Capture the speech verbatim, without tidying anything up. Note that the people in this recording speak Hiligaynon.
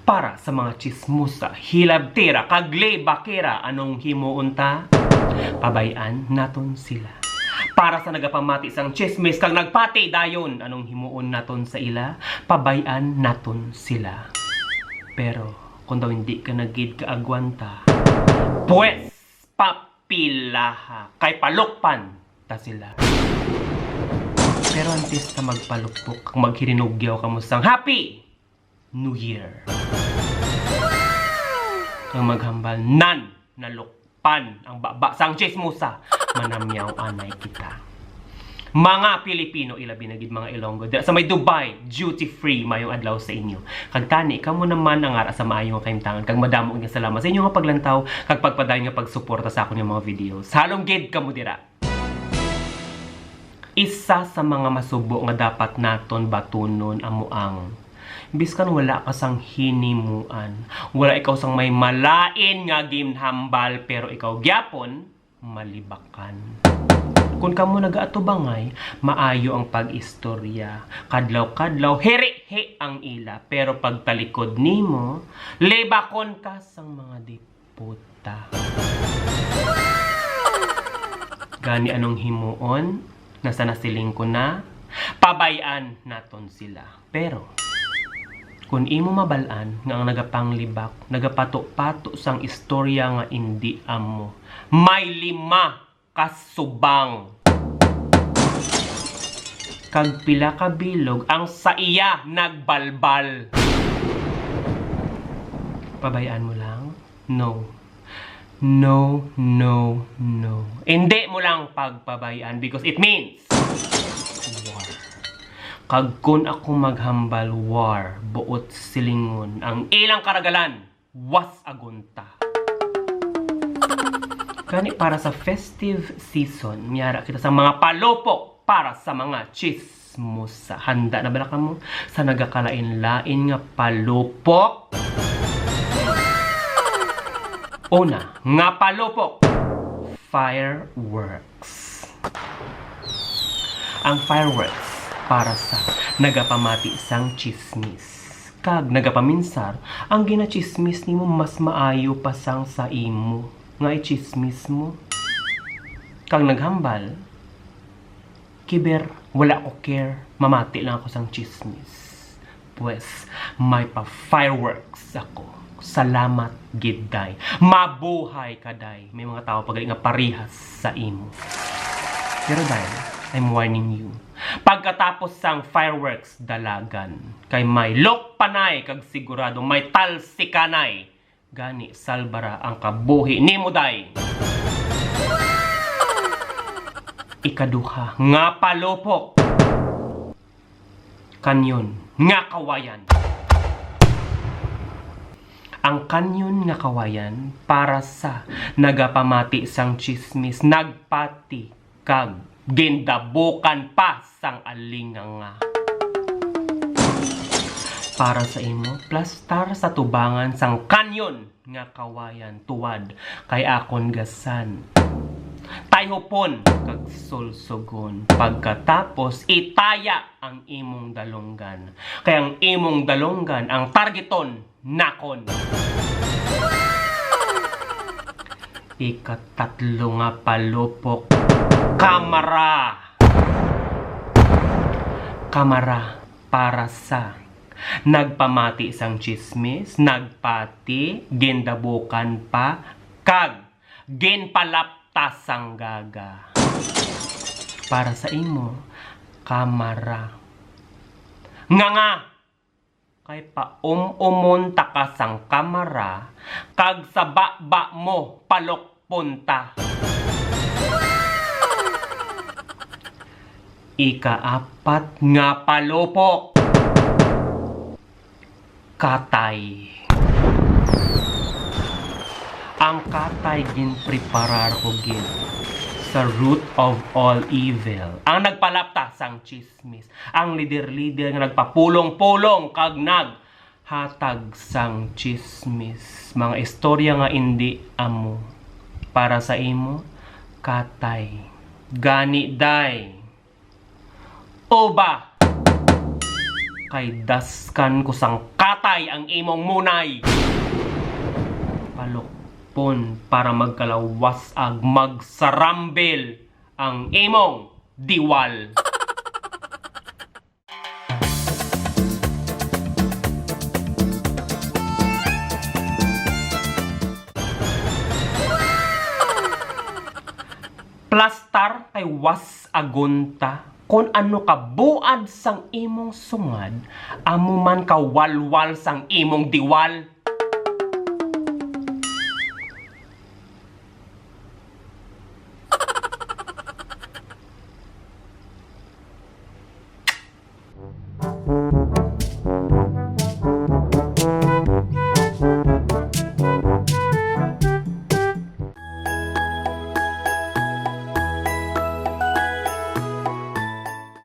Para sa mga chismosa, hilabtera, kag libakera, anong himuon ta? Pabay-an naton sila. Para sa nagapamati sang chismis kag nagpati dayon, anong himuon naton sa ila? Pabay-an naton sila. Pero kung daw hindi ka na gid kaagwanta, pwes, papilaha, kay palukpan ta sila. Pero antes ta magpalukpok, maghirinugyaw kamo sang Happy New Year. Ang maghambal, nan, nalukpan ang baba sang chismosa, manamyaw anay kita. Mga Pilipino, ilabi na gid mga Ilonggo, dira sa may Dubai, duty free, mayong adlaw sa inyo. Kag tani, kamo naman ang ara sa maayo nga kahimtangan, kag madamo nga salamat sa inyo nga paglantaw, kag pagpadayon nga pagsuporta sa akon nga mga videos. Halong gid kamo dira. Isa sa mga masubo nga dapat naton batunon amo ang, biskan wala ka sang hinimuan, wala ikaw sang may malain nga ginhambal, pero ikaw gyapon malibakan. Kon kamo nagaatubangay, maayo ang pag-istorya. Kadlaw-kadlaw, hirihi ang ila, pero pagtalikod nimo, libakon ka sang mga dipota. Gani anong himuon? Nasa nasiling ko na, pabay-an naton sila. Pero, kung imo mabal-an nga ang nagapanglibak, nagapato-pato sang istorya nga indi amo, may lima ka subang. Kag pila ka bilog ang sa iya nagbalbal. Pabay-an mo lang? No. No, no, no. Hindi mo lang pagpabay-an because it means war. Kag kun ako maghambal war, buot silingon ang ilang karagalan, was agunta. Gani para sa festive season, miyara kita sa mga palupok para sa mga chismosa. Handa na bala kamo sa nagakalain-lain nga palupok? Una nga palupok, fireworks. Ang fireworks para sa nagapamati sang chismis kag nagapaminsar, ang ginachismis nimo mas maayo pa sang sa imo nga ichismis mo. Kag naghambal, "Kiber, wala ko care, mamati lang ako sang chismis." Pwes, may pa fireworks ako. Salamat gid, day. Mabuhay ka, day. May mga tawo pa gali nga parihas sa imo. Pero, day, I'm warning you. Pagkatapos sang fireworks, dalagan. Kay may look panay kag sigurado may talsikanay. Gani, salbara ang kabuhi nimo, day. Ikaduha nga palupok. Kanyon nga kawayan. Ang kanyon nga kawayan para sa nagapamati sang chismis, nagpati kag gindabukan pa sang alinganga. Para sa imo, plastar sa tubangan sang kanyon nga kawayan tuwad kay akon gasan. Tayhopon kag sulsugon. Pagkatapos, itaya ang imong dalunggan. Kay ang imong dalunggan ang targeton nakon. Ikatatlo nga palupok, kamara. Kamara para sa nagpamati sang chismis, nagpati, gindabukan pa, kag ginpalapta sang gaga. Para sa imo, kamara. Nga nga, kay paum-umon ta ka sang kamara, kag sa baba mo palukpon ta. Ikaapat nga palupok. Katay. Ang katay ginpreparar ko gid sa root of all evil. Ang nagpalapta sang chismis, ang lider-lider nga nagpapulong-pulong kag naghatag sang chismis, mga istorya nga indi amo. Para sa imo, katay. Gani, day. Uba. Kay daskan ko sang katay ang imong munay. Palukpon para magkalawas ag magsarambil ang imong diwal. Plastar kay was agunta kon ano ka buad sang imong sungad, amo man ka walwal sang imong diwal.